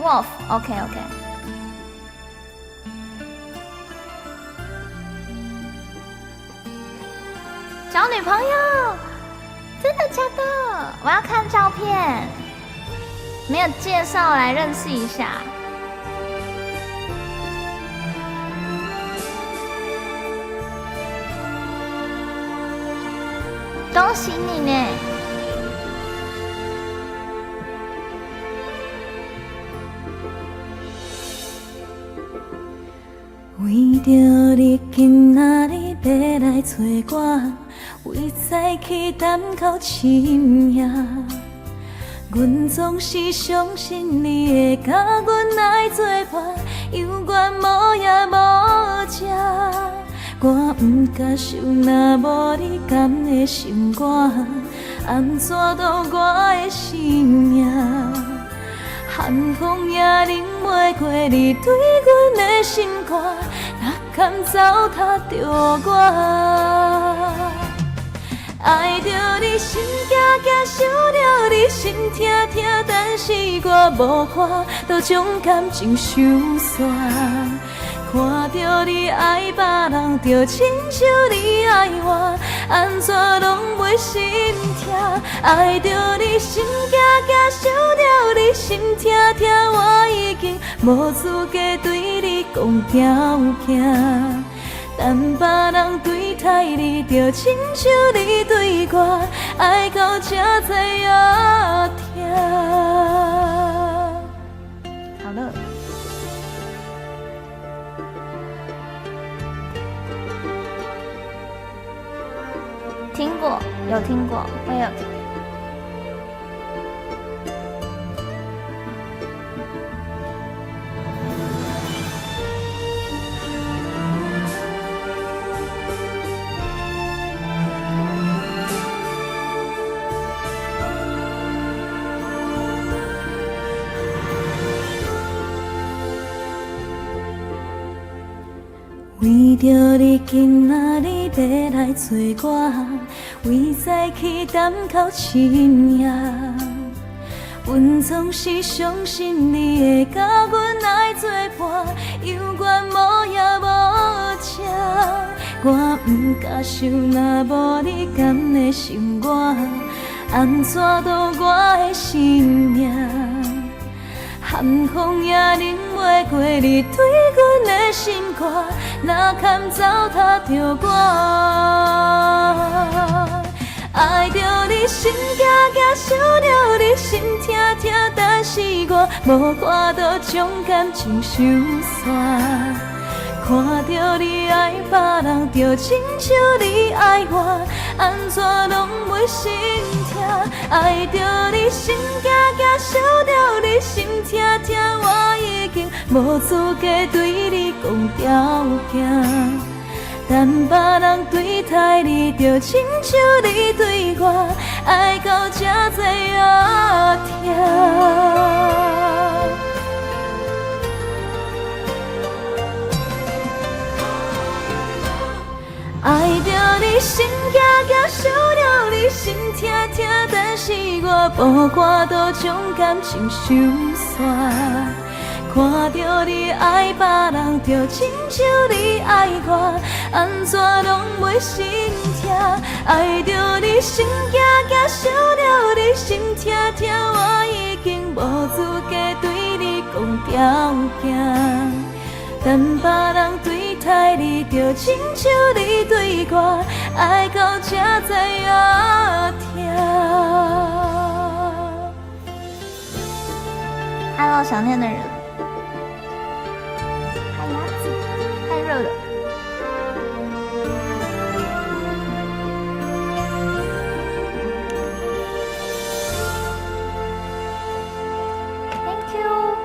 Wolf，OK OK。找女朋友？真的假的？我要看照片，沒有介紹來認識一下。恭喜你呢！為著你今仔日欲來揣我，為早起等到深夜。阮總是相信你會佮阮來做伴，猶原無影無跡。我毋甘受，若無你敢會心寒？按怎度我的生命？寒風也冷袂過你對阮的心肝，哪敢糟蹋著我？愛著你心驚驚，想著你心疼疼，但是我無法度將感情收煞。看著你愛別人，就親像你愛我，按怎攏袂心疼？愛著你心驚驚，想著你心疼疼，我已經無資格對你講條件。等別人對待你，就親像你對我，愛到這才會疼。好了。聽過，有聽過，我有聽。為著你今仔日欲來揣我，為早起等到深夜。阮總是相信你會佮阮來做伴，猶原無影無跡。我毋甘受，若無你敢會心寒？按怎度我的生命？寒風也冷袂過你對阮的心肝，哪堪糟蹋著我？愛著你心驚驚，想著你心疼疼，但是我無法度將感情收煞。看著你愛別人，就親像你愛我，按怎攏袂心疼？愛著你心驚驚，想著你心疼疼，我已經無資格對你講條件。等別人對待你，就親像你對我，愛到這才會疼。愛著你心驚驚，想著你心疼疼，但是我無法度將感情收煞。看著你愛別人，就親像你愛我，按怎攏袂心疼？愛著你心驚驚，想著你心疼疼，我已經無資格對你講條件。等別人對待你，就親像你對我，愛到這才會疼。 Hello，想念的人。